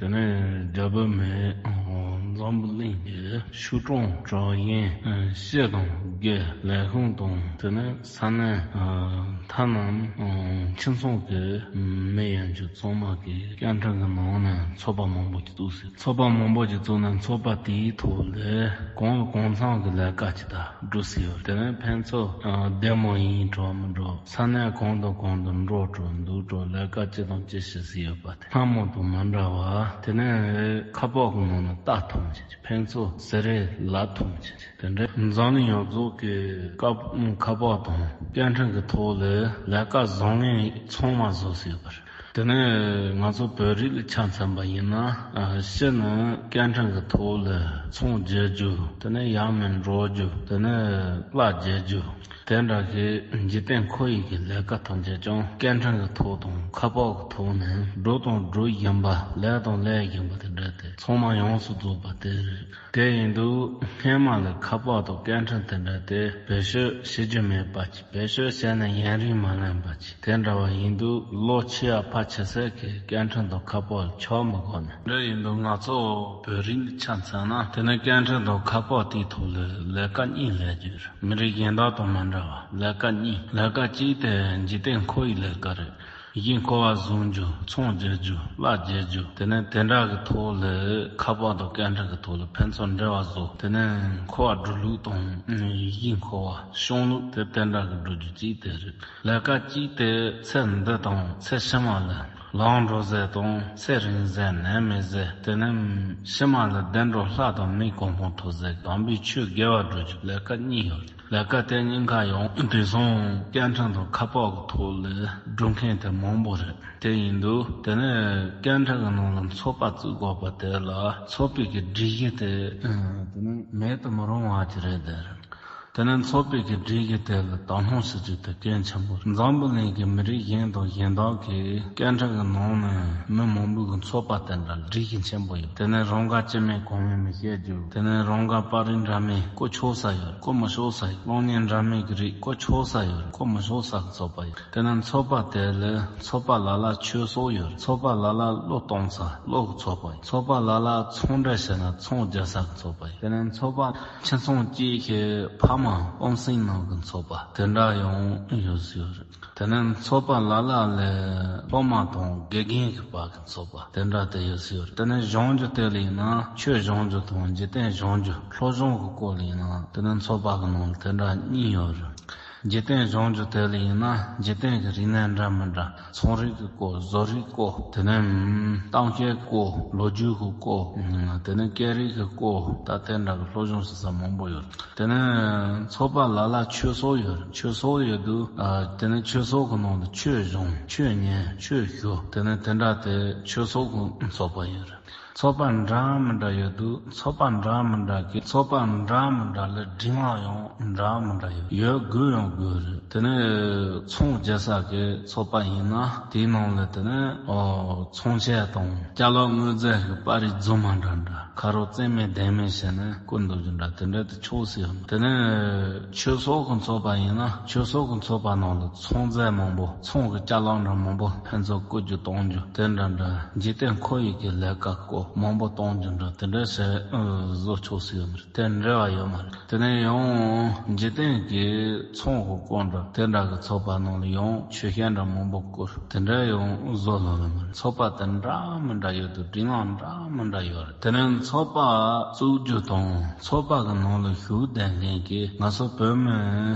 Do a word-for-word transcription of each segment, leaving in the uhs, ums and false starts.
དེ་ནས་རྒྱལ་པོ་མེས་འཛམ་བུ་གླིང་གི་ཆོས་སྲུང་བྲག་ཡན་སྤྱི་དང་དགེ་ལས་ཁུངས་དང་དེ་ནས་ས་གནས་མཐའ་ན་ཁྱིམ་ཚང་གི་མི་ཡན་ཆོད་ཚང་མ་གིས་སྐད་འཕྲིན་གྱི་ནང་ནས་ཚོགས་པ་མང་པོ་ཅིག་བཙུགས་ཟིན། ཚོགས་པ་མང་པོ་ཅིག་བཙུགས་ནས་ཚོགས་པ་དེའི་ཐོག་ལ་གང་ལ་གང་འཚམ་གྱི་ལས་ཀ་ཅིག་ད་སྒྲུབ་སྲིད་ཡོད། དེ་ནས་ཕན་ཚུན་བདེ་མོ་ཡིན་འགྲོ་མི་འགྲོ་ས་གནས་གང་དང་གང་དུ་འགྲོ་འགྲོ་འདུག་འགྲོ་ལས་ཀ་ཅི་དང་ཅི་བྱེད་སྲིད་ཡོད་པ། སྔ་མོ་དང་མ་འདྲ་བ། དེ་ནས་ཁ་པར་གྱི་ནང་ན་རྟ་འཐུང་བྱེད་ཀྱི། ཕན་ཚུན་ཟེར་རེ་ལ་འཐུང་བྱེད་ཀྱི། དེ་འདྲའི་འཛམ་གླིང་ཡོངས་རྫོགས་ཀྱི་ཁ་ཁ་པར་དང་སྐད་འཕྲིན་གྱི་ཐོག་ལ་ལས་ཀ་བཟང་ངན་ཚང་མ་བཟོ་སྲིད་པ་རེད། དེ་ནས་ང་ཚོ་བོད་རིགས་ལ་ཆ་མཚོན་པ་ཡིན་ན། ཕྱི་ནས་སྐད་འཕྲིན་གྱི་ཐོག་ལ་ཚོང་རྒྱག་རྒྱུ། དེ་ནས་ཡར་མར་འགྲོ་རྒྱུ། དེ་ནས་གླ་རྒྱག་རྒྱུ། དེ་འདྲ་གི་འཇིག་རྟེན་ཁོར་ཡུག་གི་ལས་ཀ་ཐམས་ཅད་ཀྱང་སྐད་འཕྲིན་གྱི་ཐོག་དང་ཁ་པར་གྱི་ཐོག་ནས་འགྲོ་དང་འགྲོ་བཞིན་པ། ལས་དང་ལས་བཞིན་པ་དེ་འདྲ་དེ་ཚང་མ་ཡོངས་སུ་རྫོགས་པ་དེ་རེད། དེ་ཡིན་དུས་སྔས་མ་ལ་ཁ་པར་དང་སྐད་འཕྲིན་དེ་འདྲ་དེ་བེད་སྤྱོད་བྱེད་རྒྱུ་མེད་པ་ཅིག་བེད་སྤྱོད་བྱས་ན་ཡུན་རིང་མ་ལོན་པ་ཅིག་དེ་འདྲ་བ་ཡིན་དུས་ལོ་ཆེ་བ་ཕལ་ཆེ་ཟིག་གིས་སྐད་འཕྲིན་དང་ཁ་པར་ལ་ཆགས་མི་དགོས་ནས། འདྲ་ཡིན་དུས་ང་ཚོ་བོད་རིགས་ནི་ཆ་མཚོན་ན། དེ་ནས་སྐད་འཕྲིན་དང་ཁ་པར་དེའི་ཐོག་ལ་ལས་ཀ་གཉིས་ལས་རྒྱུ་རེད། མི་རིགས་གཞན་དག་དང་མ་འདྲ་བ་ལས་ཀ་གཉིས། ལས་ཀ་གཅིག་དེ་འཇིག་རྟེན་ཁོར་ཡུག་ལས་ཀ་རེད། གཞན་འཁོར་བ་བཟུང་རྒྱུ། ཚོང་རྒྱག་རྒྱུ། གླ་རྒྱག་རྒྱུ། དེ་ནས་དེ་འདྲ་གི་ཐོག་ལ་ཁ་པར་དང་སྐད་འཕྲིན་གི་ཐོག་ལ་ཕན་ཚུན་འབྲེལ་བ་བཟོ། དེ་ནས་འཁོར་བ་འགྲོ་ལུགས་དང་གཞན་འཁོར་བ་བྱུང་ལུགས་དེ་དེ་འདྲ་གི་འགྲོ་རྒྱུ་གཅིག་དེ་རེད། ལས་ཀ་གཅིག་དེ་ཚེ་འདི་དང་ཚེ་ཕྱི་མ་ལ་ལམ་འགྲོ་ཟེར་དང་། ཚེ་རིང་ཟེར་ནད་མེད་ཟེར། དེ་ནས་ཕྱི་མ་ལ་བདེ་འགྲོ་ལྷ་དང་མིའི་གོ་འཕང་ཐོབ་ཟེར། དམ་པའི་ཆོས་དགེ་བ་སྒྲུབ་རྒྱུ་ལས་ཀ་གཉིས་ཡོད་རེད། ལས་ཀ་དེ་གཉིས་ཀ་ཡང་དེང་སང་སྐད་འཕྲིན་དང་ཁ་པར་གྱི་ཐོག་ལ་སྒྲུབ་མཁན་དེ་མང་པོ་རེད། དེ་ཡིན་དུས་དེ་ནས་སྐད་འཕྲིན་གྱི་ནང་ལ་ཚོགས་པ་བཙུགས་དགོས་པ་དེ་ལ་ཚོགས་པའི་གི་སྒྲིག་གཞི་དེ་དེ་ནས་མེད་དུ་མི་རུང་བ་ཅིག་རེད་དེ། དེ་ནས་ཚོགས་པའི་གི་སྒྲིག་གཞི་དེ་ལ་དོ་སྣང་བྱེད་རྒྱུ་དེ་གལ་ཆེན་པོ་རེད། འཛམ་བུ་གླིང་གི་མི་རིགས་གཞན་དང་གཞན་དག་གི་སྐད་འཕྲིན་གྱི་ནང་ནས་མི་མང་པོ་གི་ཚོགས་པ་དེ་འདྲ་སྒྲིག་གཞི་ཆེན་པོ་ཡོད། དེ་ནས་རང་དགར་སྐྱེ་དམན་གོང་མའི་མི་བཤད་རྒྱུ། དེ་ནས་རང་དགར་པར་རིས་འདྲ་མིན་བཀོལ་ཆོག་ས་ཡོད། བཀོལ་མི་ཆོག་ས་ཡོད། གློག་བརྙན་འདྲ་མིན་གྱི་རིགས་བཀོལ་ཆོག་ས་ཡོད། བཀོལ་མི་ཆོག་ས་གི་ཚོགས་པ་ཡོད། དེ་ནས་ཚོགས་པ་དེ་ལ་ཚོགས་པ་ལ་ལ་ཆོས་ཚོགས་ཡོད། ཚོགས་པ་ལ་ལ་བློ་གཏོང་ས་བློ་གི་ཚོགས་པ་ཡོད། ཚོགས་པ་ལ་ལ་ཚོང་འབྲེལ་བྱས་ན་ཚོང་རྒྱག་ས་གི་ཚོགས་པ་ཡོད། དེ་ནས་ཚོགས་པ་ཁྱིམ་ཚང་གཅིག་གི་ཕ་མ་ཕམ་སེམས་ནང་གི་ཚོགས་པ་དེ་འདྲ་ཡང་ཡོད་ཟེར་ཡོད་རེད། དེ་ནས་ཚོགས་པ་ལ་ལ་ལས་སློབ་མ་དང་དགེ་རྒན་གྱི་བར་གྱི་ཚོགས་པ་དེ་འདྲ་དེ་ཡོད་ཟེར་ཡོད་རེད། དེ་ནས་སྦྱང་རྒྱུ་དེ་ལ་ཡིན་ན་ཆོས་སྦྱང་རྒྱུ་དང་འཇིག་རྟེན་སྦྱང་རྒྱུ། སློབ་སྦྱོང་གི་སྐོར་ལ་ཡིན་ན་དེ་ནས་ཚོགས་པ་གི་ནང་ལ་དེ་འདྲ་གཉིས་ཡོད་རེད། འཇིག་རྟེན་སྦྱང་རྒྱུ་དེ་ལ་ཡིན་ན་འཇིག་རྟེན་གྱི་རིག་གནས་འདྲ་མི་འདྲ། ཚོང་རིག་གི་སྐོར། བཟོ་རིག་སྐོར། དེ་ནས་གཏམ་བཤད་སྐོར། ལོ་རྒྱུས་ཀྱི་སྐོར། དེ་ནས་སྐད་རིགས་ཀྱི་སྐོར། ད་དེ་འདྲ་གི་སློབ་སྦྱོང་བྱེད་ས་མང་པོ་ཡོད། དེ་ནས་ཚོགས་པ་ལ་ལ་ཆོས་ཚོགས་ཡོད། ཆོས་ཚོགས་ཡོད་དུས་ཨ། དེ་ནས་ཆོས་ཚོགས་ཀྱི་ནང་དུ་ཆོས་སྦྱོང་། ཆོས་ཉན། ཆོས་ཞུ། དེ་ནས་དེ་འདྲ་དེ་ཆོས་ཚོགས་ཀྱི་ཚོགས་པ་ཡོད་རེད། ཚོགས་པ་འདྲ་མི་འདྲ་ཡོད་དུས་ཚོགས་པ་འདྲ་མི་འདྲ་གི་ཚོགས་པ་འདྲ་མི་འདྲ་ལ་སྒྲིག་ལམ་ཡང་འདྲ་མི་འདྲ་ཡོད། ཡོད་དགོས་ཡང་དགོས་རེད། དེ་ནས་ཚོང་རྒྱག་ས་གི་ཚོགས་པ་ཡིན་ན་དེའི་ནང་ལ་དེ་ནས་ཨོ། ཚོང་ཆས་དང་ཅ་ལག་དངོས་རྫས་ཀྱི་པར་རིས་རྫུན་མ་འདྲ་འདྲ། ཁ་རོག་རྩེ་མོ་ལྡེ་མོ་བྱས་ནས་བཀོད་འདུག་རྒྱུ་འདྲ་དེ་འདྲ་དེ་ཆོག་སྲིད་ཡོད། དེ་ནས་ཆོས་ཚོགས་ཀྱི་ཚོགས་པ་ཡིན་ན་ཆོས་ཚོགས་ཀྱི་ཚོགས་པ་ནང་ལ་ཚོང་རྫས་མང་པོ། ཚོང་གི་ཅ་ལག་འདྲ་མང་པོ་ཕན་ཚུན་བཀོལ་རྒྱུ་གཏོང་རྒྱུ་དེ་འདྲ་འདྲ། འཇིག་རྟེན་ཁོར་ཡུག་གི་ལས་ཀ་སྐོར་མང་པོ་གཏོང་རྒྱུ་འདྲ་དེ་འདྲ་བྱས་བཟོ་ཆོག་སྲིད་ཡོད་མ་རེད། དེ་འབྲེལ་བ་ཡོད་མ་རེད། དེ་ནས་ཡང་འཇིག་རྟེན་གྱི་ཚོང་གི་སྐོར་འདྲ་དེ་འདྲ་གི་ཚོགས་པ་ནང་ལ་ཡང་ཆོས་བཤད་འདྲ་མང་པོ་བསྐོར་དེ་འདྲ་ཡང་བཟོ་ལོང་ལ་མ་རེད། ཚོགས་པ་དེ་འདྲ་མི་འདྲ་ཡོད་དུས་སྒྲིག་ལམ་འདྲ་མི་འདྲ་ཡོད་རེད། དེ་ནས་ཚོགས་པ་བཙུགས་རྒྱུ་དང་ཚོགས་པ་གི་ནང་ལ་ཞུགས་བསྡད་མཁན་གྱི་ང་ཚོ་བོད་མི་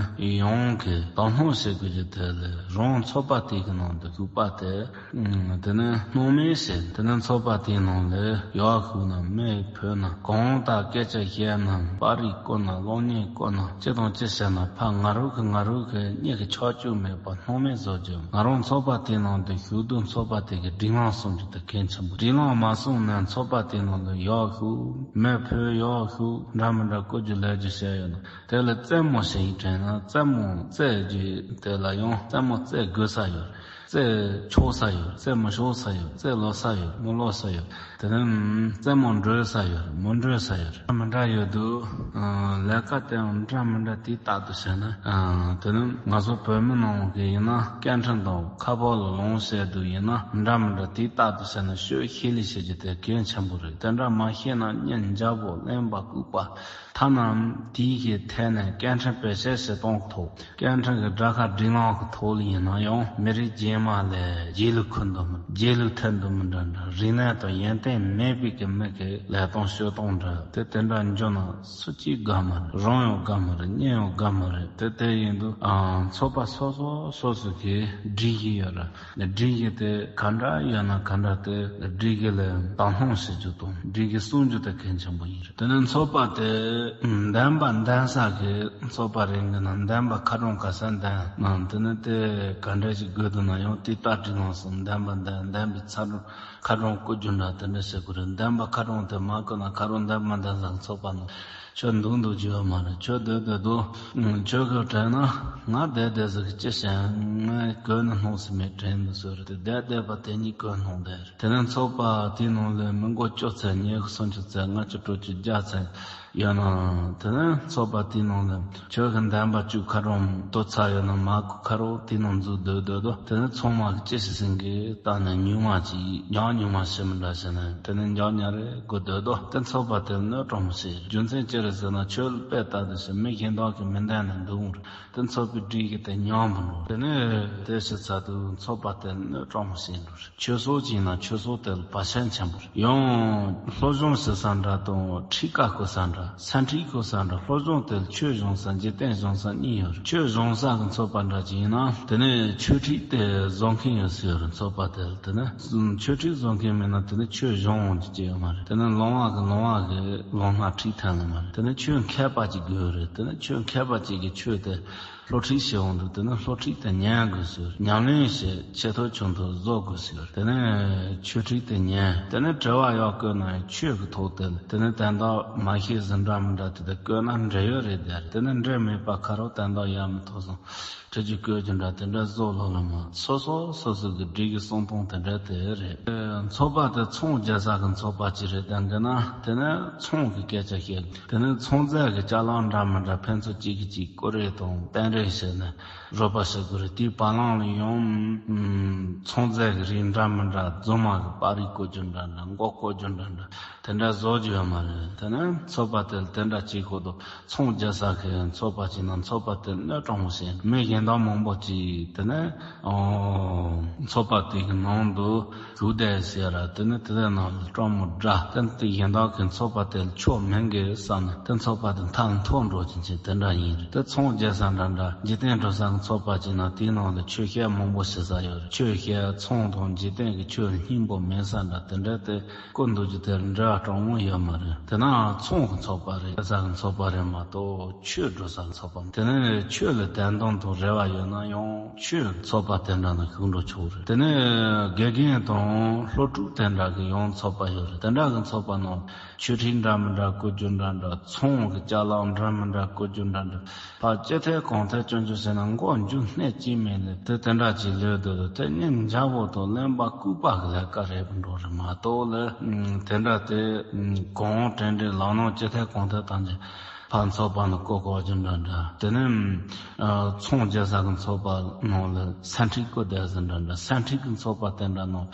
ཡོངས་ཀྱིས་དོ་སྣང་བྱེད་དགོས་རྒྱུ་དེ་ལ་རང་ཚོགས་པ་དེ་གི་ནང་དུ་ཞུགས་པ་དེ། དེ་ནས་སྣང་མེད་བྱས། དེ་ནས་ཚོགས་པ་དེའི་ནང་ལ་ཡག་ཤོས་ན་མི་ཕོད་ན་གང་ལྟར་སྐད་ཆ་བཤད་ན་པར་རིས་བཀོད་ན་གློག་བརྙན་བཀོད་ན་ཅི་དང་ཅི་བྱས་ན་ཕར་ང་རང་གི་ང་རང་གི་མྱིག་གི་ཆག་ཆོག་མེད་པ་སྣང་མེད་བཟོ་རྒྱུ། ང་རང་ཚོགས་པ་དེའི་ནང་དུ་ཞུགས་དུས་ཚོགས་པ་དེ་གི་སྒྲིག་ལམ་སྲུང་རྒྱུ་དེ་གལ་ཆེན་པོ། སྒྲིག་ལམ་མ་སྲུང་ན་ཚོགས་པ་དེའི་ནང་དུ་ཡག་ཤོས་མི་ཕོད་ཡག་ཤོས་འདྲ་མི་འདྲ་བཀོད་རྒྱུ་ལབ་རྒྱུ་བཤད་ཡོད་ན་དེ་ལ་རྩེད་མོ་ཞིག་དྲན་ན་རྩེད་མོ་རྩེ་རྒྱུ་དེ་ལ་ཡང་རྩེད་མོ་རྩེ་དགོས་ས་ཡོད། རྩེད་ཆོག་ས་ཡོད། རྩེད་མི་ཆོག་ས་ཡོད། རྩེད་ལོ་ས་ཡོད། མི་ལོ་ས་ཡོད། དེ་ནས་རྩེད་མོ་འགྲོ་ས་ཡོད། མི་འགྲོ་ས་ཡོད། མི་འདྲ་ཡོད་དུས། ལས་ཀ་དེའང་འདྲ་མི་འདྲ་དེ་ལྟར་དུ་བྱས་ན། དེ་ནས་ང་ཚོ་བོད་མི་ནང་གི་ཡིན་ན་སྐད་འཕྲིན་དང་ཁ་པར་ལ་ལུང་བཤད་དུས་ཡིན་ན་འདྲ་མི་འདྲ་དེ་ལྟར་དུ་བྱས་ན་ཤོད་ཤེས་ལས་བྱེད་རྒྱུ་དེ་གལ་ཆེན་པོ་རེད། དེ་འདྲ་མ་ཤེས་ན་གཉེན་རྒྱལ་པོ་གླེན་པ་ལྐུགས་པ། ཐ་ན་དེའི་གི་ཐད་ནས་སྐད་འཕྲིན་བེད་སྤྱོད་བྱེད་སྟངས་ཐོག་སྐད་འཕྲིན་གྱི་སྒྲ་ཁ་སྒྲིག་ལམ་གྱི་ཐོག་ལ་ཡིན་ན་ཡང་མི་རིགས་རྗེས་མ་ལས་རྗེས་ལུས་ཁུར་འདུག་མི་རྗེས་ལུས་ཐེབས་འདུག་མི་འདྲ་འདྲ། རིག་གནས་དང་ཡོན་ཏན་མེད་པའི་གི་མི་གི་ལས་སྟངས་སྤྱོད་སྟངས་འདྲ་དེ་དེ་འདྲ་འཇོན་ན་སུ་གཅིག་དགའ་མ་རེད། རང་ཡང་དགའ་མ་རེད། གཉེན་ཡང་དགའ་མ་རེད། དེ་དེ་ཡིན་དུས་ཚོགས་པ་སོ་སོ་སོ་སོ་གི་སྒྲིག་གི་ཡོད་རེད། སྒྲིག་གཞི་དེ་ག་འདྲ་ཡོད་ན་ག་འདྲ་དེ་སྒྲིག་གཞི་ལ་དང་ལེན་བྱེད་རྒྱུ་དང་སྒྲིག་གཞི་སྲུང་རྒྱུ་དེ་གལ་ཆེན་པོ་ཡིན། དེ་ནས་ཚོགས་པ་དེ་འདེམས་པ་འདེམས་ས་གི་ཚོགས་པ་རེ་འགི་ན་འདེམས་པ་ཁ་གྲངས་ག་ས་འདེམས་ནང་དེ་ནས་དེ་ག་འདྲ་ཞིག་དགོས་འདུག་ན་ཡང་དེ་ལྟར་སྒྲིག་ལམ་སོགས་འདེམས་པ་འདེམས་འདེམས་པའི་ཚ་གྲངས་ཁ་གྲངས་བཀོད་རྒྱུ་འདྲ་དེ་འདྲ་བྱེད་དགོས་རེད། འདེམས་པ་ཁ་གྲངས་དེ་མ་བཀོད་ན་ཁ་གྲངས་འདེམས་པ་འདེམས་ས་གི་ཚོགས་པ་ནང་ཁྱོད་འདུག་འདུག་རྒྱུ་ཡོད་མ་རེད། ཁྱོད་སྡོད་སྡོད་དོ། ཁྱོད་ཀྱིས་དྲན་ན་ང་བསྡད་བསྡད་ཟིག་གི་ཅི་བྱེད། ངས་གོས་ནི་སྣང་སྲིད་མེད་དྲན་འདུག་ཟེར་ཏེ་བསྡད་བསྡད་པ་དེ་གཉིས་གོས་སྣང་བསྡད་རེད། དེ་ནས་ཚོགས་པ་དེའི་ནང་ལ་མི་མགོ་བཅུ་ཚན་ཉི་ཤུ་སུམ་ཅུ་ཚན་ལྔ་བཅུ་དྲུག་ཅུ་བརྒྱ་ཚན་ཡོད་ན། དེ་ནས་ཚོགས་པ་དེའི་ནང་ལ་ཁྱོད་ཀྱི་འདེམས་པ་བཅུ་ཁ་གྲངས་དོ་ཚ་ཡོད་ན་མ་གོ་ཁ་རོག་དེའི་ནང་འཛུལ་སྡོད་སྡོད་དོ། དེ་ནས་ཚང་མ་གི་ཅི་ཞིག་ཟིན་གི་ལྟ་ནས་ཉུང་མ་ཅིག་ཉག་ཉུང་མ་ཞིག་མི་འདྲ་ཞིག་ནས་དེ་ནས་ཉག་ཉག་རེ་དགོས་སྡོད་དོ། དེ་ཚོགས་པ་དེ་གནོད་གྲོང་མོ་ཞིག་རྒྱུ་མཚན་ཅི་རེད་ཟེར་ན་ཁྱོད་ལ་དཔེ་ལྟ་དུ་ཞིག་མི་གཞན་དག་གི་མི་འདང་ནས་འདུག་རེད། དེ་ཚོགས་པའི་སྒྲིག་གི་དེ་ཉམས་པོ་འགྲོ། དེ་ནས་དེ་ཞིག་ཚ་དུས་ཚོགས་པ་དེ་གནོད་གྲོང་མོ་ཞིག་འགྲོ་རེད། ཆོས་ཚོགས་ཅིག་ན་ཆོས་ཚོགས་དེ་ལ་བག་ཆགས་ཆེན་པོ་རེད། ཡང་སློབ་སྦྱོང་བྱེད་ས་འདྲ་དང་ཁྲིད་ཀ་བསྐོར་ས་འདྲ་སེམས་ཁྲིད་བསྐོར་ས་འདྲ། སློབ་སྦྱོང་དེ་ལ་ཆོས་སྦྱོང་ས་འཇིག་རྟེན་སྦྱོང་ས་གཉིས་ཡོད་རེད། ཆོས་སྦྱོང་ས་གི་ཚོགས་པ་འདྲ་ཅིག་ཡིན་ན་དེ་ནས་ཆོས་ཁྲིད་དེ་བཟོ་མཁན་ཡོད་ས་ཡོད་རེད། ཚོགས་པ་དེ་ལ་དེ་ནས་ཆོས་ཁྲིད་བཟོ་མཁན་མེད་ན་དེ་ནས་ཆོས་སྦྱོང་འོང་རྒྱུ་ཅི་ཡོད་མ་རེད། དེ་ནས་ལོང་བ་གི་ལོང་བ་གི་ལོང་སྣ་ཁྲིད་ཐལ་ལ་མ་རེད། དེ་ནས་ཆོས་མཁས་པ་ཅིག་དགོས་རེད། དེ་ནས་ཆོས་མཁས་པ་ཅིག་གིས་ཆོས་དེ་སློབ་ཁྲིད་བྱེད་འོང་དུས་དེ་ནས་སློབ་ཁྲིད་དེ་ཉན་དགོས་ཟེར། ཉམས་ལེན་བྱེད་ཆེ་མཐོ་ཆུང་མཐོ་བཟོ་དགོས་ཟེར། དེ་ནས་ཆོས་ཁྲིད་དེ་ཉན། དེ་ནས་དྲི་བ་ཡག་བཀོད་ན་ཡང་ཆོས་ཀྱི་ཐོག་དེ་ལ་དེ་ནས་དོན་དག་མ་ཤེས་ཟིན་འདྲ་མི་འདྲ་དེ་དག་བཀོད་ན་འབྲེལ་ཡོད་རེད་དེ། དེ་ནས་འབྲེལ་མེད་པ་ཁ་རོག་དོན་དག་ཡག་མི་ཐོག་སོང་ཁྲི་ཆུ་བཀོད་རྒྱུ་འདྲ་དེ་འདྲ་བཟོ་ལོ་ལ་མ་སོ་སོ་སོ་སོ་གི་སྒྲིག་གི་གསུང་སྟངས་དེ་འདྲ་དེ་རེད། ཚོགས་པ་དེ་ཚོང་རྒྱག་ས་གི་ཚོགས་པ་ཅིག་རེད་དེ་འདི་ན་དེ་ནས་ཚོང་གི་སྐད་ཆ་བཤད། དེ་ནས་ཚོང་རྫས་ཀྱི་ཅ་ལག་འདྲ་མི་འདྲ་ཕན་ཚུན་གཅིག་གིས་གཅིག་བསྐུར་རེས་དང་བསྟེན་རེས་བྱས་ནས་རོགས་པ་བྱེད་དགོས་རེད། དེའི་བར་ལམ་ལ་ཡང་ཚོང་རྫས་ཀྱི་རིགས་འདྲ་མི་འདྲ་རྫུན་མ་གི་པར་རིས་བཀོད་རྒྱུ་འདྲ་འདྲ་མགོ་བཀོད་རྒྱུ་འདྲ་འདྲ་དེ་འདྲ་བཟོ་རྒྱུ་ཡོད་མ་རེད། དེ་ནས་ཚོགས་པ་དེ་ལ་དེ་འདྲ་བྱེད་དགོས་འདུག་ཚོང་རྒྱག་ས་གི་ཚོགས་པ་ཅིག་ནང་ཚོགས་པ་དེ་གནོད་གྲོང་མོ་ཞིག་མི་གཞན་དག་མང་པོ་ཅིག་དེ་ནས་ཚོགས་པ་དེ་གི་ནང་དུ་ཞུགས་བསྡད་ཟེར་ར། དེ་ནས་དེ་དག་ནང་ལ་གྲོང་མོ་འདྲ་དེ་ནས་དེ་གཞན་དག་གི་ཚོགས་པ་དེ་ལ་ཆོག་མིན་གི་བསམ་ནས་དེ་ཚོགས་པ་དེ་མཐའ་ལ་འཐོར་འགྲོ་ཅིག་ཅིག་དེ་འདྲ་ཡིན་རེད། དེ་ཚོང་རྒྱག་ས་འདྲ་འདྲ་འཇིག་རྟེན་འགྲོ་ས་གི་ཚོགས་པ་ཅིག་ནང་དེའི་ནང་ལ་ཆོས་བཤད་མང་པོ་བྱེད་ས་ཡོད་རེད། ཆོས་བཤད་ཚོང་དང་འཇིག་རྟེན་གི་ཆོས་སྙིང་པོ་མེད་ས་འདྲ་དེ་འདྲ་དེ། སྐུ་མདོ་རྒྱུད་དེར་འབྲེལ་བ་དྲང་མོ་ཡོད་མ་རེད། དེ་ན་ཚོང་གི་ཚོགས་པ་རེད། ས་གི་ཚོགས་པ་རེད་མ་གཏོགས་ཆོས་འགྲོ་ས་གི་ཚོགས་པ་མ་རེད། དེ་ནས་ཆོས་ལ་དད་འདུན་དང་རེ་བ་ཡོད་ན་ཡང་ཆོས་ཚོགས་པ་དེ་འདྲ་ན་ཞུགས་འགྲོ་ཆོག་རེད། དེ་ནས་དགེ་རྒན་དང་སློབ་ཕྲུག་དེ་འདྲ་གི་ཡང་ཚོགས་པ་ཡོད་རེད། དེ་འདྲ་གི་ཚོགས་པ་ནང་ཆོས་ཁྲིད་འདྲ་མི་འདྲ་བཀོད་རྒྱུ་འདྲ་འདྲ་ཚོང་གི་ཅ་ལག་འདྲ་མི་འདྲ་བཀོད་རྒྱུ་འདྲ་འདྲ། ཕར་ཅི་ཐད་གང་ཐད་སྐྱོན་བརྗོད་བྱས་ན་མགོ་མཇུག་སྣེ་གཅིག་མེད་ལས་དེ་དེ་འདྲ་ཅིག་ལས་འདོད་དེ་གཉེན་རྒྱལ་པོ་དང་གླེན་པ་ལྐུགས་པ་གི་ལས་ཀ་རེད་པ་འགྲོ་རེད་མ་གཏོགས་ལས་དེ་འདྲ་དེ་གང་དྲན་དྲན་ལག་ནང་ཅི་ཐད་གང་ཐད་བཏང་ཅིང་ཕར་ཚོགས་པ་ནང་བསྐོ་བསྐོ་རྒྱུ་འདྲ་འདྲ། དེ་ནས་ཚོང་རྒྱག་ས་གི་ཚོགས་པ་ནང་ལ་སེམས་ཁྲལ་བསྐོ་བསྡད་ཟིན་འདྲ་འདྲ། སེམས་ཁྲལ་གི་ཚོགས་པ་དེ་འདྲ་ནང་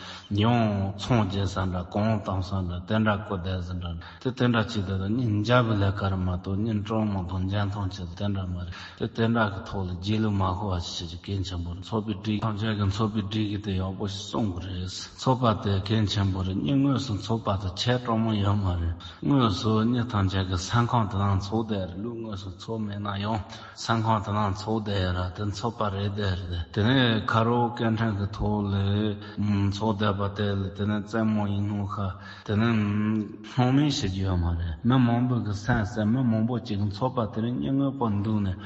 ཡང་ཚོང་རྒྱག་ས་འདྲ་གང་བཏང་ས་འདྲ་དེ་འདྲ་བསྐོ་བསྡད་ཟིན་འདྲ་འདྲ། དེ་དེ་འདྲ་བྱས་ཏེ་ད་གཉེན་རྒྱལ་པོའི་ལས་ཀ་རེད་མ་གཏོགས་གཉེན་དྲང་མོ་དང་འཇོན་ཐང་ཆེ་དེ་འདྲ་མ་རེད། དེ་དེ་འདྲ་གི་ཐོག་ལ་རྗེས་ལུས་མ་ཤོར་བ་ཞིག་བྱེད་རྒྱུ་གལ་ཆེན་པོ་རེད། ཚོགས་པའི་སྒྲིག་ཐམས་ཅད་ཀྱི་ཚོགས་པའི་སྒྲིག་གི་དེ་ཡག་པོ་ཞིག་སྲུང་དགོས་རེད། ཚོགས་པ་དེ་གལ་ཆེན་པོ་རེད། གཉེན་དངོས་སུ་ཚོགས་པ་དེ་ཆེས་དྲང་མོ་ཡོད་མ་རེད། དངོས་སུ་གཉེན་ཐམས་ཅད་ཀྱི་སེམས་ཁམས་དེ་ནང་ཚོགས་བསྡད་རེད། ལུས་དངོས་སུ་ཚོགས་མེད་ན་ཡང་སེམས་ཁམས་དེ་ནང་ཚོགས་བསྡད་ཡོད་ར་དེ་ཚོགས་པ་རེད་བསྡད་རེད། དེ་ནས་ཁ་རོག་སྐད་འཕྲིན་གྱི་ཐོག་ལ་ཚོགས་བསྡད་པ་དེ་ལ་དེ་ནས་རྩེད་མོ་ཡིན་ནོ་ཁ། དེ་ནི་སྣང་མེད་བྱེད་རྒྱུ་ཡོད་མ་རེད། མི་མང་པོ་གི་སེམས་གསལ། མི་མང་པོ་ཅིག་གི་ཚོགས་པ་དེ་རིང་སྙིང་དངོས་པོ་འདུག་ནས་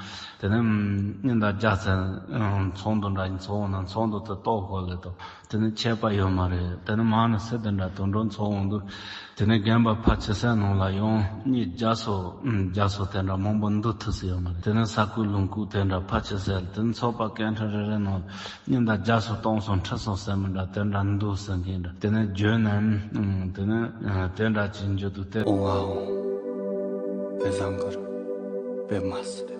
དེ་ནི་སྙིང་དང་རྒྱ་ཚ་ཚོགས་འདུ་འདྲ་ཡིན་ཚོགས་འོང་ན་ཚོགས་འདུ་དེ་ལྟོགས་གོ་ལེ་དང་དེ་ནི་ཁྱད་པར་ཡོད་མ་རེད། དེ་ནི་མང་ནི་སེ་དེ་འདྲ་དུད་འགྲོ་ཚོགས་འོང་དུས་ དེ་ནས་རྒན་པ་ཕལ་ཆེ་སའི་ནང་ལ་ཡང་མི་བརྒྱ་སོ་ཨུམ་བརྒྱ་སོ་དེ་འདྲ་མང་པོ་འདུ་ཐུབ་ས་ཡོད་མ་རེད། དེ་ནས་ས་ཁུག་ལུང་ཁུག་དེ་འདྲ་ཕལ་ཆེ་སའི་དེ་ནས་ཚོགས་པ་སྐད་འཕྲིན་རེ་རེ་ནང་མི་འདྲ་བརྒྱ་སོ་སྟོང་སོ་ཁྲི་སོ་ཟེར་མི་འདྲ་དེ་འདྲ་འདུ་ཟེར་མཁན་འདྲ། དེ་ནས་བརྗོད་ནས་ཨུམ་དེ་ནས་ཨ་དེ་འདྲ་ཅིག་འཇོག་འདུག་སྟེ། ཨོ་ཨོ། བེ་བཟང་གུར། བེ་མ་སི་རེ།